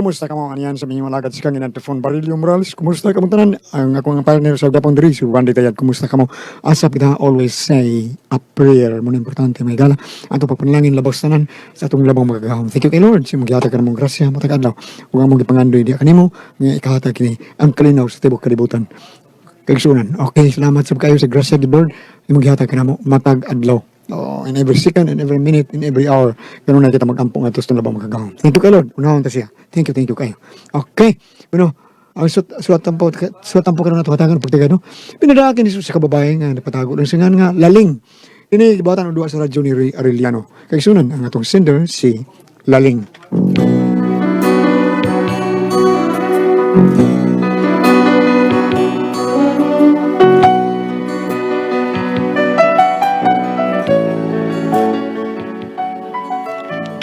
Kumusta ka mo? Aniyan sa minyong alagad si Kang Inantefon Barilio Morales. Kumusta ka mo tanan? Ang akong partner sa Gapon diri, si Randy Tayad. Kumusta ka mo? Asap kita always say a prayer. Muna importante may gala. Ato pagpanalangin labas tanan sa atong labang magagahom. Thank you kay Lord. Si mong gihatag ka namong grasya matag adlaw. Ug ang mong gipangandoy diha kanimo nga ikahatag kini ang kalinaw sa tibok kalibutan. Kaigsunan. Okay, salamat sa kayo sa grasya gid Lord. Imong gihatag kanamo matag adlaw. Oh, in every second, in every minute, in every hour. Ganun na kita mag-ampo nga sa labang magagahom. Thank you kay Lord. Unahon ta siya. Thank you kayo. Okay. Bueno, ang suat tampo karon nato hatagan pagtiga no. Pinadakin ni Jesus sa kababae nga napatago lang siya nga laling. Ini gibatan og duha sa radyo ni Ray Arellano. Kaigsunan ang atong sender si Laling.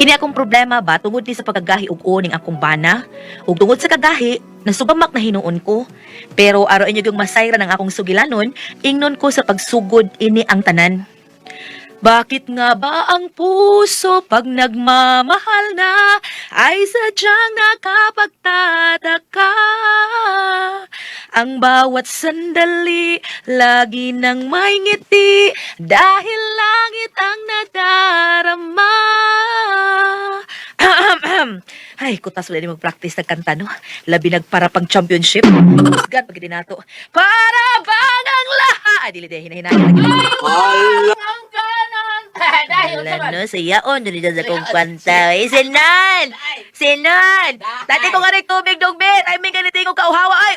Kini akong problema ba tungod ni sa pagkagahi og uning akong bana ug tungod sa kagahi nasugamak na hinuon ko. Pero aron inyo yung masayran ang akong sugilanon, ingnon ko sa pagsugod ini ang tanan. Bakit nga ba ang puso pag nagmamahal na ay sadyang nakapagtataka? Ang bawat sandali lagi nang may ngiti dahil langit ang nadarama. Ay, kutas wala ni mag-practice ng kanta, no? Labi nagpara pang championship. Gan, pag nato. Para bang ang lahat? Ay, dili, dili, hinahinahin. Wala, no, siya on, dili dyan sa kong kwanta. Eh, Sinan! Sinan! Dati ko nga rin tubig, dong, bet! Ay, may ganito yung kauhawa, ay!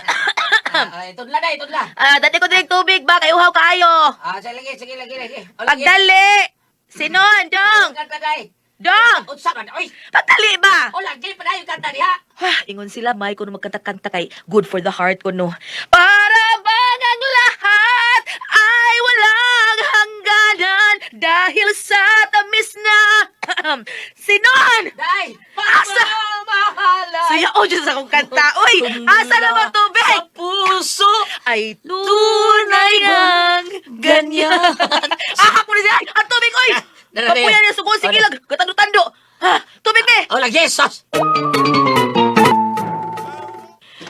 Ah, itudla na, itudla. Ah, dati ko din tubig ba? Kay uhaw kaayo. Ah, sige, lagi, sige, lagi, lagi. O, lagi. Pagdali! Sinon, dong! Kanta day. Dong! Unsa man, oy. Pagdali ba? O, lagi pa dayo kanta diha. Ah, ingon sila, may kuno magkanta-kanta kay good for the heart kuno. Para bang ang lahat ay walang hangganan dahil sa tamis na Sinon! Day. Asa? Pagmamahalan. Siya, oh, Diyos akong kanta. Uy, asa na ba tubig? Sa puso. Ay tunay ng ganyan. Ah, ako na siya. Ay, ang tubig, oy! Dara, dara. Kapuya niya, sugo, sige lang. Katando-tando. Ha, tubig, be! O, lagi, sos.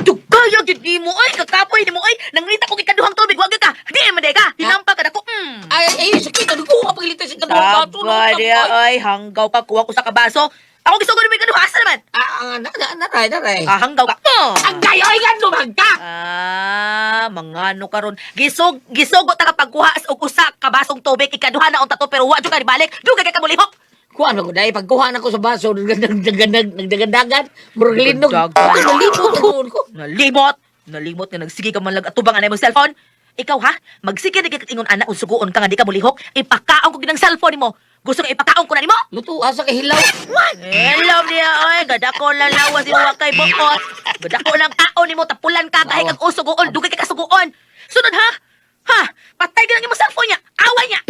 Dugaya gid nimo oy, kakapoy nimo oy. Nangita ko gikaduhang tubig, wag ka. Di man day ka. Hinampa ka nako. Ay, ay, sakit. Ano ko kapagilita sa kaduhang bato? Taba diya oy, hanggaw ka kuha ko sa kabaso. Ako gisugo ni kaduha asa naman. Ah, ah, na, na, naray, naray. Ah, hanggaw ka. Ang gayo, ay, nga, lumagka. Ah, mga ano karon. Gisog gisugo ta ka pagkuha og usa ka basong tubig ikaduha na unta to pero wa jud ka nibalik. Dugay kay ka mulihok. Kuha na ko, day. Pagkuha na ko sa baso, nagdagandagan, murag linog. Nagdagan. Nalimot ko ko. Nalimot. Nalimot nga nagsige ka man lag atubang anay mong cellphone. Ikaw ha, magsige na kay ingon ana kung suguon ka nga di ka mulihok, ipakaon ko ginang cellphone nimo. Gusto nga ipakaon ko na nimo? Luto, asa ka hilaw. Hello niya, oy, gadako lang lawas imo wa kay buot. Gadako lang kaon nimo tapulan ka kahit kag usuguon, dugay kay kasuguon. Sunod ha? Ha, patay ka lang imong cellphone niya. Away niya.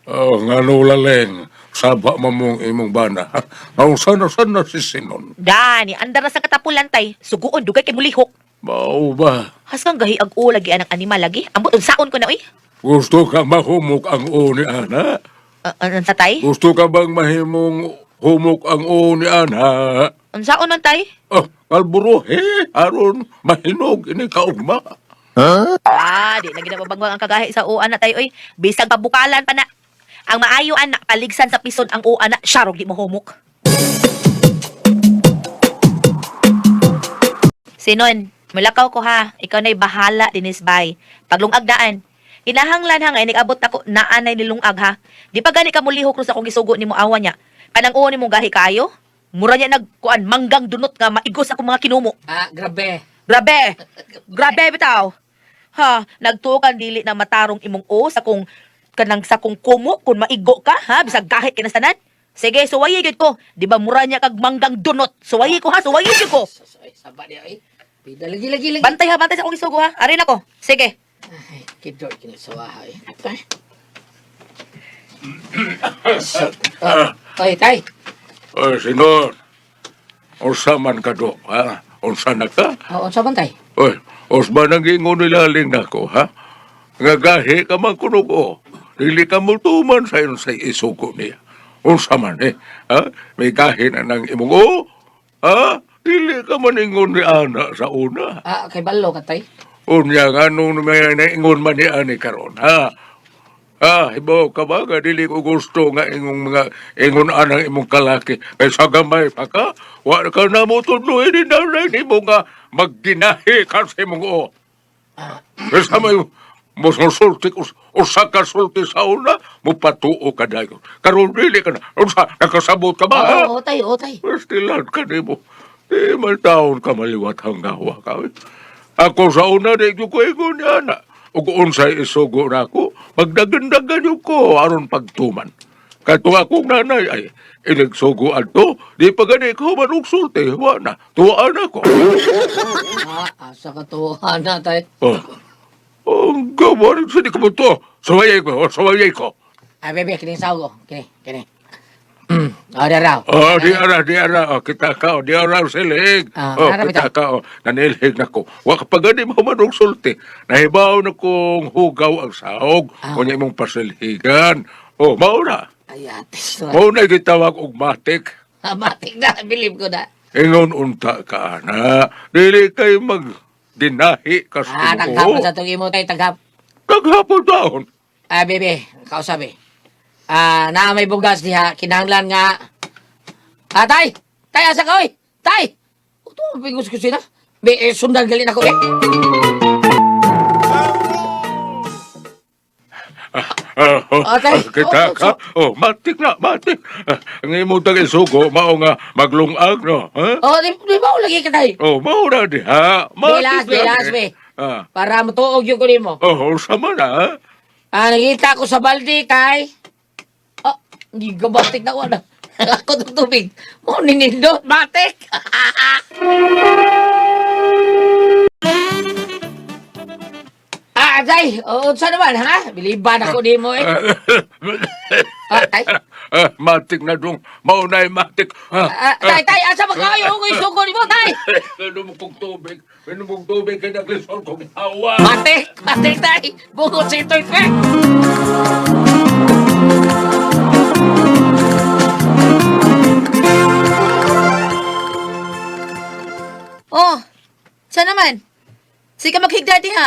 Oh, nga no laleng, saba mamong imong bana. Ang sana-sana si Sinon. Dani, andar na sa katapulan tay. Suguon dugay kay mulihok. Mao ba? Hasgang gahi ag o lagi anang animal lagi. Ambot unsaon ko na oy. Gusto ka mahumok ang o ni Ana? Unsa tay? Gusto ka bang mahimong humok ang o ni Ana? Unsaon man tay? Oh, kalburuhe, aron mahinog ini kaugma. Ah, di lagi na mabangwang ang kagahi sa uan na tayo oy. Bisag pabukalan pa na. Ang maayo anak, paligsan sa pison ang uan na, siya rog di mo humok. Sinon, mulakaw ko ha. Ikaw na'y bahala, dinis bay. Paglungag daan. Kinahanglan ha nga, inikabot ako, naanay nilungag ha. Di pa gani ka mulihok ro sa akong gisugo ni mo awa niya. Kanang uon ni mo gahi kayo? Mura niya nagkuan, manggang dunot nga maigos akong mga kinumo. Ah, grabe. Grabe! Grabe bitaw! Ha, nagtuo kang dili na matarong imong o sa kung kanang sa kung kumo kung maigo ka ha bisag kahit kinasanan. Sige, suwayi gyud ko. Di ba mura niya kag manggang dunot. Suwayi ko ha, suwayi gyud ko. Sos, ay, saba diha, ay. Pida, lagi, lagi, lagi. Bantay ha, bantay sa akong isugo ha. Arin ako. Sige. Ay, kidor, kinisawaha, eh. Ay. Ay, tay. Oy, Sinon, unsa man ka do, ha? Unsa na ka? Oh, unsa man, tay? Oy, usba nang ingon ni laling nako, ha? Nga gahi ka man kuno ko. Dili ka mo tuman sa unsay isugo niya. Unsa man eh, ha? May gahin na ng imong o, ha? Dili ka man ingon ni ana sa una. Ah, kay balo ka tay. Unya nga nung may naingon man ni ani karon, ha? Ah, hibaw ka ba nga dili ko gusto nga ingong mga ingon anang imong kalaki kay sa gamay pa ka wa ka na mo tudloy ni nanay nimo nga magginahi ka sa imong o. Kaysa may mosulti usa ka sulti sa una mopatuo ka dayon. Karon dili ka na unsa nakasabot ka ba? Ha? Oo, tay, oo, tay. Pastilan ka nimo. Di man taon ka maliwat hanggang wa ka. Ako sa una di ko ingon niya na. Ug unsay isugo na ako, magdagandagan yun ko aron pagtuman. Kato akong nanay ay inigsugo adto, di pa gani ko manong sulti, wa na. Tuwaan ako. Ah, asa ka tuwa na tay. Oh. Ang gawa rin sa di ko mo to. Suwayay ko, oh, suwayay ko. Ah, bebe, kini sa ko. Kini, kini. Oh, daraw. Oh, di ara, di ara. Oh, kita ka, oh, di ara silig. Ah, Oh, ara kita ka, oh, nanilhig na ko. Wa ka pa gani mo manong sulti. Nahibaw na kong hugaw ang saog. Ah. Unya imong pasilhigan. Oh, mao na. Ay, atis. Mao na gitawag og matik. Ah, matik na, bilib ko na. Ingon unta ka na. Dili kay mag dinahi ka sa Ah, tinuo. taghapon sa itong imo tay, taghap. Taghapon taon. Ah, bebe, kausap eh. Ah, naa may bugas diha, kinahanglan nga. Ah, tay! Tay, asa ka, oy? Tay! Uto, pingos ko sila. Be, eh, sundan galin ako, eh. Ah, oh, Ah, tay. kita Oh, ka. Oh, matik na, matik. Ah, ang imong tagasugo mao nga maglungag no. Ha? Oh, di ba lagi ka, tay? Oh, mao na diha. Be, las, Matik be, na, las, eh. be. Ah. Para matuog yung kunin mo. Oh, sama na. Ha? Ah, nakita ko sa balde, kay. Ah, hindi ka batik na wala. Ako ng tubig. Mo nindot, batik. Ah, tay, oo, unsa naman, ha? Biliban ako di mo, eh. Ah, tay. Ah, matik na dong. Mao na matik. Ah, Ah, tay, tay, asa ba kayo? Ako yung suko ni mo, tay. Minom kong tubig. Minom kong tubig kay naglisod kong hawa. Batik, batik, tay. Bukod sa ito'y pek. Oh, siya naman. Sige maghigda diha.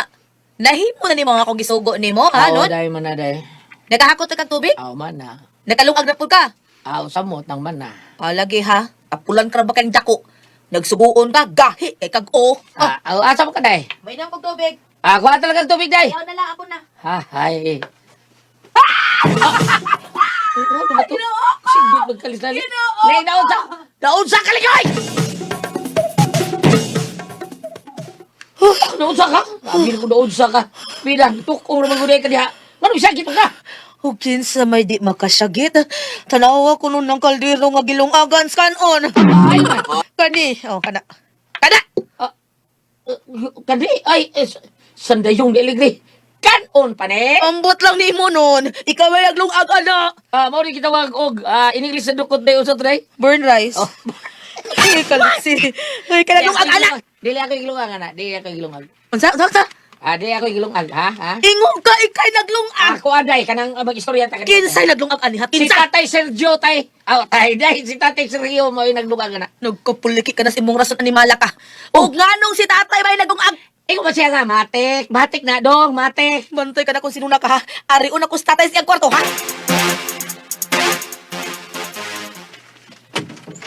Nahimo na nimo nga akong gisugo nimo, ha, Oo, nun? day man na, day. Nakahakot na kag tubig? Aw, man na. Nakalungag na pud ka? Aw, samot nang man na. Ah, lagi ha. Apulan ka ra ba kang dako? Nagsuguon ka, gahi kay kag o. Ah, Ah, aw, asa mo ka, day? may nang kog tubig. Ah, kuha talaga ang tubig, day. Ayaw na lang ako na. Ha, hay. Ah! Ano ba to? Siguro magkalisali. Lay, naunsa! Naunsa ka, ligoy! Huh, naunsa ka? Sabi ko naunsa ka. Bilang, tukong naman gulay ka diha. Ano, sakit pa ka? Ug kinsa may di makasyagit. Tanawa ko nun ng kaldero nga gilungagan sa kanon. Ay, man. Kani, oh kana. Kana. Ah, kani, ay, eh, sandayong deligri. Kanon pa ni? Ambot lang nimo nun. Ikaw ay naglungag ana. Ah, mao rin kitawag og ah, in English sa dukot day unsa tray? Burn rice. Oh. Ay, kalsi. Ay, kanaglungag ana. Dili ako gilungag ana, dili ako gilungag. Unsa, unsa, unsa? Ah, dili ako gilungag, ha? Ha? Ingog ka, ikay naglungag. Ako aday kanang mag-istorya ta kanina. Kinsay naglungag ani ha? Si Kinsa? Tatay Sergio tay. Aw, tay day si Tatay Sergio mo yung naglungag ana. Nagkapuliki ka na sa imong rason animala ka. Og nganong si tatay may naglungag? Ikaw ba siya nga matik? Matik na dong, matik. Bantay ka na kung sinuna ka ha. Arion ako sa tatay sa iyang kwarto ha.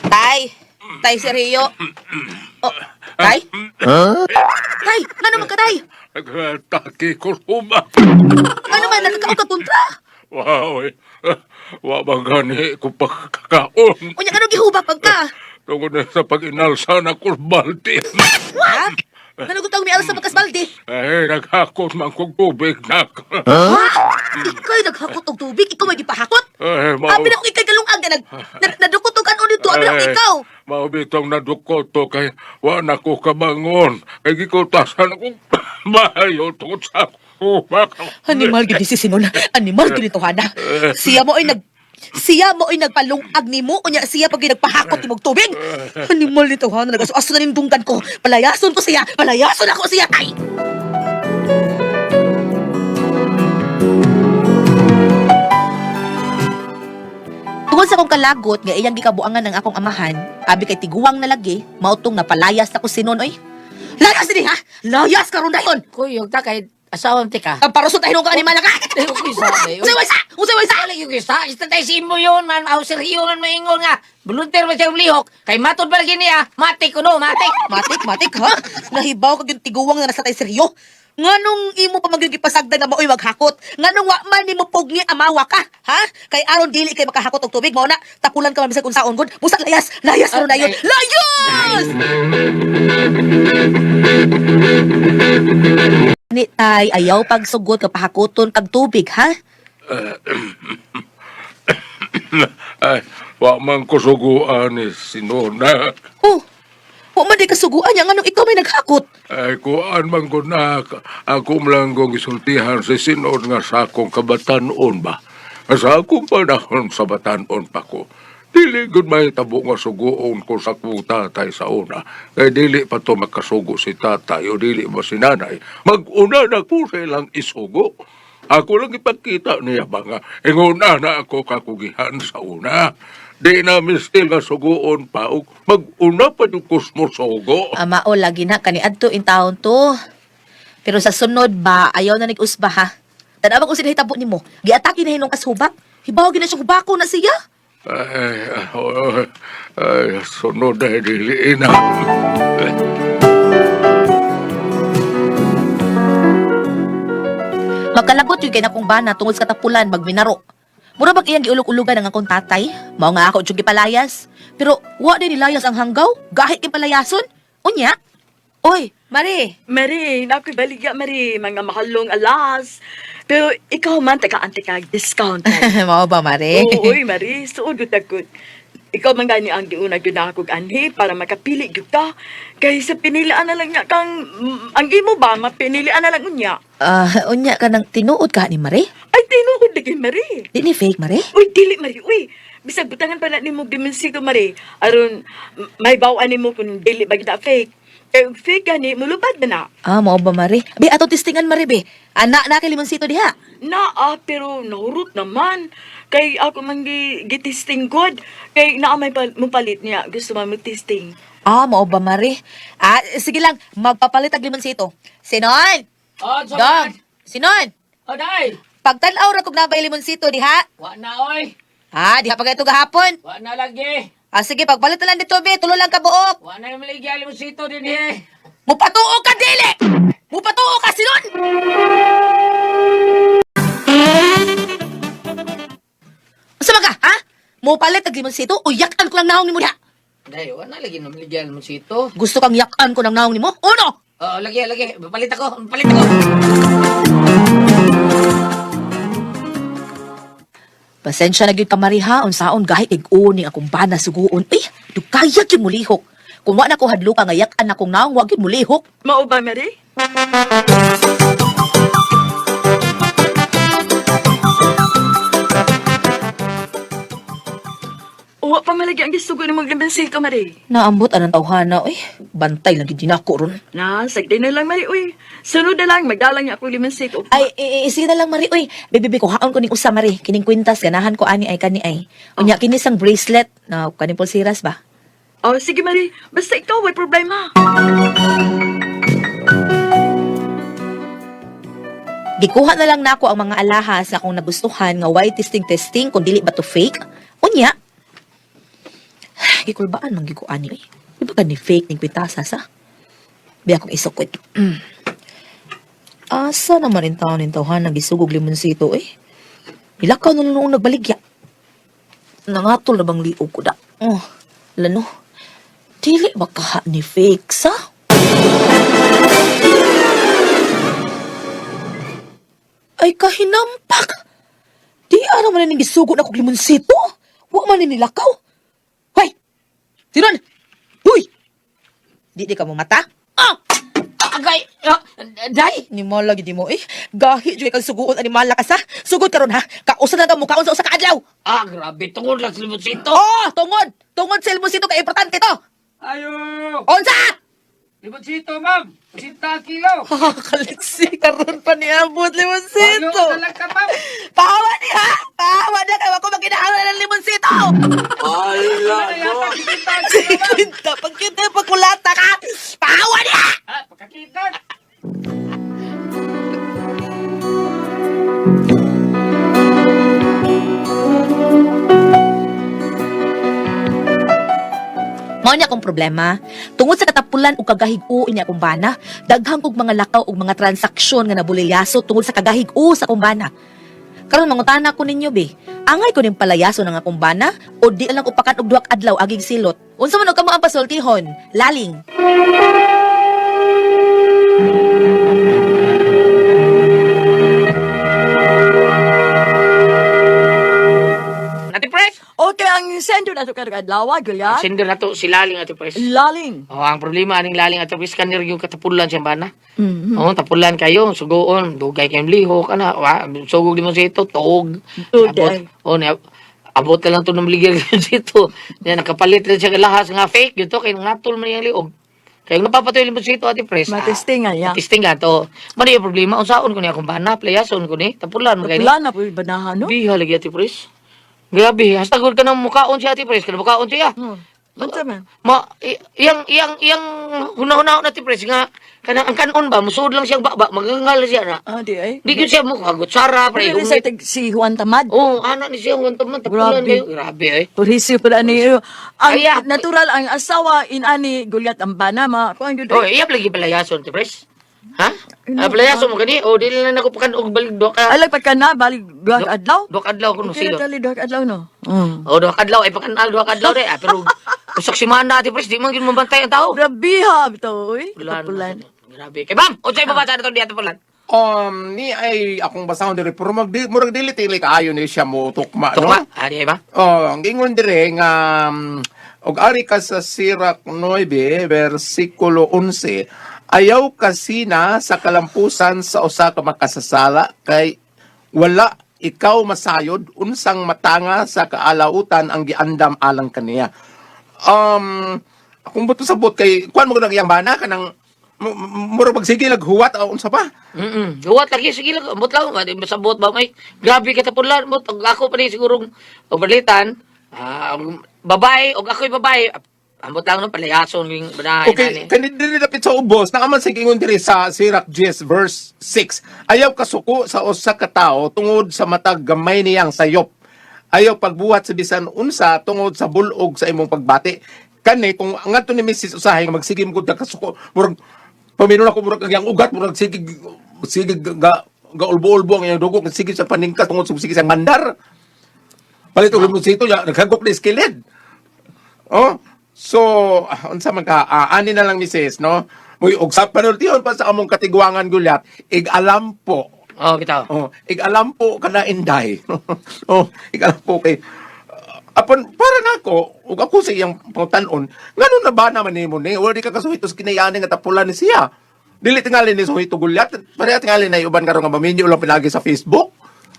Tay, tay si Rio. Oh, tay? Tay, ngano man ka tay? Nagtaki ko huma. Ngano man nagkakaon ka kontra? Wow, eh. Wa ba gani ko pagkakaon. Unya ngano gihubak pag ka? Tungod na sa pag-inalsa na ko balti. Ha? Ngano gutang mialsa pagkasbalde? Ay, naghakot man kong tubig na. Ha? Ikay naghakot og tubig, ikaw may gipahakot? Ay, mao. Abi na kung ikay galungag na nag nadukot og kanon dito, abi na kung Ay, ikaw. Mao bitong nadukot to kay wa na ko kabangon. Kay gikutasan akong bayo tungod sa hubak. Animal gid si Sinon. Animal gid ito hana. Siya mo ay nagpalungag nimo unya siya pag nagpahakot nimog tubig. Animal nito hana nagaso-aso na nindunggan ko. Palayason ko siya, palayason ako siya ay. Tungod sa akong kalagot nga iyang gikabuangan ng akong amahan, abi kay tiguang na lagi, mautong napalayas na ko sinon oy. Layas dinhi ha. Layas karon dayon. Kuyog ta kay asawa ti ka. Ang parusot ay ka animal ka. Ay, okay sa day. Unsay way sa? Unsay way sa? Wala yung isa. Isa tayo si imo yun, man. Aw, seryo man maingon nga. Volunteer man siya lihok. Kay matod pa lagi niya. Matik ko no, matik. Matik, matik ha? Nahibaw kag yung tiguang na nasa tay seryo. Nganong imo pa magyud gipasagdan nga maoy maghakot? Nganong wa man nimo pugni amawa ka, ha? Kay aron dili kay makahakot og tubig mao na tapulan ka man bisag unsaon gud. Busa layas, layas karon dayon. Layas! Ni tay ayaw pagsugot ka pahakoton kag tubig, ha? Ay, wa man ko suguan ni Sinona. Oh. Wa man di kasuguan niya nganong ikaw may naghakot. Ay, kuan man ko na, ako lang kong isultihan si Sinon nga sa akong kabatanon ba. Nga sa akong panahon sa batanon pa ko. Dili gud may tabo nga suguon ko sa akong tatay sa una. Kay dili pa to makasugo si tatay o dili ba si nanay. Mag-una na ko sa ilang isugo. Ako lang ipakita niya ba nga, inguna na ako kakugihan sa una. Di na mistil nga suguon pa og mag-una pa yung kusmo sugo. Ama o lagi na kani adto in taon to. Pero sa sunod ba ayaw na nag-usba ha. Tanaw ko sinahitabo nimo. Giatake na hinong kashubak. Hibaw gina siya hubako na siya. Ay, ay, ay, sunod na dili na. Magkalagot yun kay nakong bana tungod sa katapulan magminaro. Mura bag iyang giulog-ulugan ang akong tatay? Mao nga ako jud gipalayas. Pero wa din nilayas ang hanggaw, gahit kay palayason. Unya. Oy, Mari. Mari, nakoy baligya, Mari. Mga mahalong alas. Pero ikaw man, taga-ante ka, discount. Mao ba, Mari? Oo, oy, Mari. Suod gud tagod. Ikaw man gani ang giuna gyud na akong anhi para makapili gyud ka. Kay sa pinilian na lang niya kang ang imo ba mapinilian na lang unya. Ah, unya ka nang tinuod ka ni Mari? Ay tinuod lagi, Mari. Di ni fake, Mari? Uy, dili Mari, uy. Bisag butangan pa na nimo dimensito Mari. Aron may bawaan nimo kung dili ba gid na fake. Kay og fake gani mulubad na na. Ah, mao ba, Mari? Be, ato testingan, Mari, be. Ana na kay limonsito diha. Naa, pero nahurot naman. Kay ako man gi testing god. Kay naa may mupalit niya. Gusto man mo testing. Ah, mao ba, Mari? Ah, sige lang, magpapalit og limonsito. Sinon! Oh, so Dong! Sinon! Oh, day. Pagtan-aw ra kog nabay limonsito diha. Wa na, oy. Ah, diha pa kayo gahapon. Wa na lagi. Ah, sige, pagpalit na lang dito, be. Tulo lang ka buok. Wa na naman lagi alimosito din eh. Mupatuo ka, dili! Mupatuo ka, sinon! Asa ba ka, ha? Mupalit og limonsito o yakan ko lang naong nimo diha. Day, wa na lagi naman lagi alimosito. Gusto kang yakan ko ng naong nimo? Uno! Oh, lagi, lagi. Palit ako. Palit ako. Pasensya na gyud ka Mariha, unsaon gahit kay uni akong bana suguon. Ay, dugaya gyud mulihok. Kung wa na ko hadluka nga yakan akong naong, wa gyud mulihok. Mao ba, Mari? Uwa pa malagi ang gisugo ni mong limensito, Mari. Naambot anang tawhana, uy. Bantay lang gyud nako ron. Na, sagdi na lang, Mari. Uy, sunod na lang, magdalang niya akong limensito. Ay, sige na lang Mari, uy. Bebe, kuhaon ko ning usa Mari. Kining kwintas ganahan ko ani ay kani ay. Unya kini sang bracelet na kaning pulseras ba? Oh, sige, Mari. Basta ikaw, may problema. Gikuha na lang nako ang mga alahas na akong nagustuhan nga why testing testing kung dili ba to fake. Unya, gikulbaan man gyud ko ani eh. Di ba kani fake ning kwintasa sa? Biya akong isukod. Asa naman rin taon ning tawhan nang gisugog limonsito eh. Ilakaw na lang noong nagbaligya. Nangatol na bang liog ko da? Oh, lano. Dili ba kaha ni fake sa? Ay kahinampak! Di ara man ning gisugo na kog limonsito. Wa man ni nilakaw. Hoy! Sinon! Huy! Di di ka mo mata? Ah! Agay! Ah, day! Ni mala gid mo eh. Gahi jud kang suguon ani mala ka sa. Sugod karon ha. Kausa na ka mukaon sa usa ka adlaw. Ah, grabe. Tungod lang sa limosito. Oh, tungod. Tungod sa limonsito kay importante to. Ayo! Unsa? Limoncito, ma'am. 80 kilo. Kaliksi, karon pa niabot, Limoncito. Ano na lang ka, ma'am? Pahawa niya! Pahawa niya! Kaya ako maginahanglan ng Limoncito! Ala, no. Pagkinta, pagkinta, pagkulata ka! Pahawa niya! Ah, pagkakita. Mao niya akong problema. Tungod sa katapulan ug kagahig-o niya akong bana, daghang kog mga lakaw ug mga transaksyon nga nabulilyaso tungod sa kagahig-o sa akong bana. Karon mangutana ko ninyo be, angay ko ning palayaso ng akong bana o di lang upakan og duha ka adlaw agig silot. Unsa man og kamo ang pasultihon? Laling. Ate Pres! Okay, ang sender na to karong adlaw, Gulyat. Sender na to si Laling, Ate Pres. Laling. Oh, ang problema aning Laling, Ate Pres, kanir yung katapulan siyang bana. Mm-hmm. Oh, tapulan kayo, sugoon, dugay kayong lihok, ana, wa, sugog limoncito, tuog. Tuog, Abot, ay. oh, niya, abot na lang to ng ligir limoncito. Niya, nakapalit na siya lahas nga fake, yun to, kay ngatol man yung liog. Kaya yung napapatoy limoncito, Ate Pres. Matestingan niya. Matesting nga to. Mano yung problema, unsaon ko niya akong bana, playason ko ni, tapulan mo kayo ni. Wala na po banahan, no? Biha lagi, Ate Pres. Grabe, hasta gud ka ng mukaon siya, Ate Pres, kana mukaon siya. Unsa man? Ma iyang iyang iyang hunahuna na ti Pres nga kanang ang kanon ba musuod lang siyang baba magangal siya na. Ah, di ay. Di gyud siya mo kagutsara pre. Pero sa tag si Juan Tamad. Oh, ana ni siya ang taman tapulan Grabe. kayo. Grabe ay. Purhisyo pala ni ang Ay, ah. natural ang asawa inani Gulyat ang bana ma kuan gyud. Oh, iya lagi palayason ti Pres. Ha? Ah, palayason mo gani? Oh, dili na nako pakan og balik do ka. Alag pagka na balik duha ka adlaw. Duha ka adlaw kuno Okay silo. na tali duha ka adlaw no. Mm. Oh, duha ka adlaw ay pakanal duha ka adlaw re. Ah, pero usak si mana ti Pres di man gyud mabantay ang tao. Grabe ha bitaw oy. Pulan. Tapulan. Grabe. Kay ma'am, unsay mabasa na to diya tapulan? Ni ay akong basahon diri pero magdi murag dili tili kaayo ni siya mo tukma, no? Tukma, ah, di ba? Oh, ang ingon dire nga og ari ka sa Sirach 9 versikulo 11, ayaw kasina sa kalampusan sa usa ka makasasala kay wala ikaw masayod unsang matanga sa kaalautan ang giandam alang kaniya. Akong buto sa bot kay kuan mo nang iyang bana kanang murag magsige lag huwat o unsa pa? Huwat lagi sige lang, ambot lang, di masabot ba may. Grabe ka tapulan mo, og ako pa ni sigurong obalitan, ah, og babae, og ako'y babae, ambot lang no palayason yung banahay Okay, kani diri dapit sa ubos, nakaman sa ingon diri sa Sirach 10 verse 6. Ayaw kasuko sa usa ka tawo tungod sa matag gamay niyang sayop. Ayaw pagbuhat sa bisan unsa tungod sa bulog sa imong pagbati. Kani kung ngadto ni Mrs. Usahay nga magsigim gud ka kasuko, murag pamino na ko murag ang iyang ugat, murag sige sige ga ga ulbo-ulbo ang iyang dugo, sige sa paningkas tungod sa sige sa mandar. Palit og limonsito ya naghagop ni skillet. Oh, so unsa man ka ani na lang misis no. Muy og sa panultihon pa sa among katigwangan gulyat, ig-alam po. Oh, bitaw. Oh, ig-alam po kana inday. Oh, ig-alam po kay apon para nako ug ako sa iyang pangutan-on, ngano na ba naman nimo ni? Wala di ka kasuhito sa kinayani nga tapulan ni siya. Dili tingali ni suhito gulyat, pareha tingali na uban karon nga maminyo lang pinagi sa Facebook.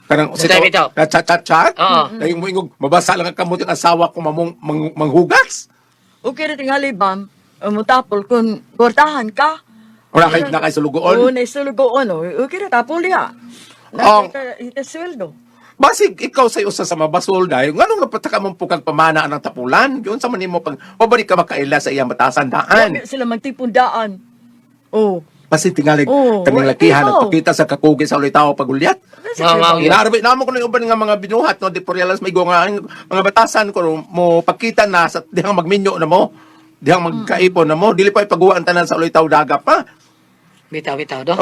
Kanang Bitaw, bitaw. na chat chat chat. Oo. Dayong mo ingog mabasa lang ang kamot yung asawa ko mamong manghugas. Okay ra tingali bam. Mutapol kun kwartahan ka. Wala kay na kay sulugoon. Oo, naisulugoon. Oh. Okay ra tapol diha. Ang- Nasa ita sweldo. Basig ikaw sa usa sa mabasol dahil nganong napataka mong pukag pamana ang tapulan yun sa manimo pag pabalik ka makaila sa iyang batasan daan. Wag sila magtipundaan. Oh. Basig tingalig Oo, kaning wala lakihan ikaw. nagpakita sa kakugi sa ulitaw pagulyat. Mao, mao, yun. Inarabi namo ko na yung uban nga mga binuhat no di po realize may nga ang mga batasan ko mo pakita na sa dihang magminyo na mo dihang magkaipon na mo dili pa ipaguan tanan sa ulitaw daga pa. Bitaw, bitaw do.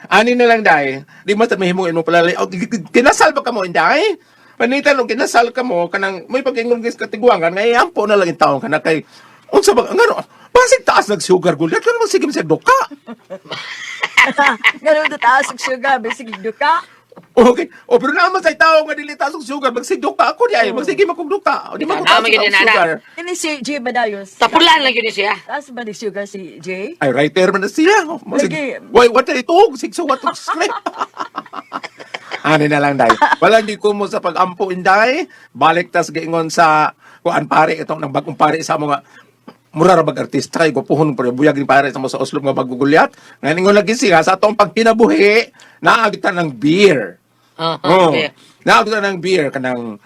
Ani na lang dai. Di man sa mahimong imo pala. O, kinasal ba kamo inday? Panitan og kinasal ka mo kanang may pag-ingon guys katiguangan nga iampo na lang in taon kana kay unsa ba ngano basig taas nag sugar gulyat kan mo sige sa duka. Ganun to taas og sugar, basig duka. Okay. O pero naman sa tao nga dili taas og sugar magsig duka ako di ay magsige man kog duka. O, di man ko taas Tama gyud og ni Nana. sugar. Kini si Jay Badayos. Tapulan lang yun siya. Taas ba ni sugar si Jay? Ay writer man na siya. Masig, Lagi. why what ay tuog sig suwat og script. Ani na lang dai. Walang di ko mo sa pagampo inday. Balik tas giingon sa kuan pare itong nang bagong pare sa mga Mura ra bag artista kay gwapuhon pero buyag ni pare sa mo sa Oslo nga magugulyat. Ngayon ingon lagi siya sa atong pagkinabuhi, naa kita ng beer. Ah, Oh. okay. Naa kita ng beer kanang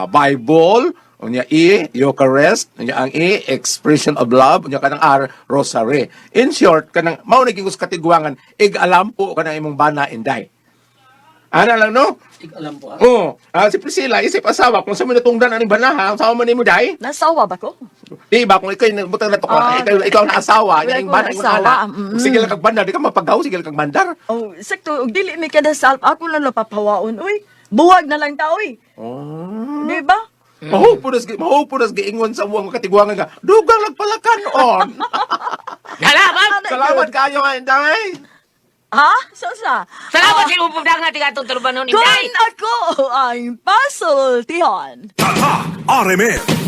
Bible, unya E, Eucharist, unya ang E, expression of love, unya kanang R, Rosary. In short, kanang mao na gyud sa katiguangan, ig-alampo kanang imong bana inday. Ana lang no? Alam po ah. Oo. Si Priscilla, isip asawa, kung sa mo natungdan aning banaha, sa man nimo day? Nasawa ba ko? Di ba kung ikaw yung butang na to, ikaw ang asawa, Wala yung ko bana yung asawa, ana. Sige lang kag bandar, di ka mapagaw, sige lang kag bandar. Oh, sakto, og dili mi kadasal, ako lang napapawaon, uy. Buwag na lang ta, uy. Oh. Di ba? Mahupunas giingon sa buwang katiguangan ka. Dugang nagpalakan on. Salamat! Salamat kayo nga inday. Ha? Sosa? Salamat sa imong pagdanga ti atong tulubanon Kung inday. ako ang pasultihan. Tatak RMN.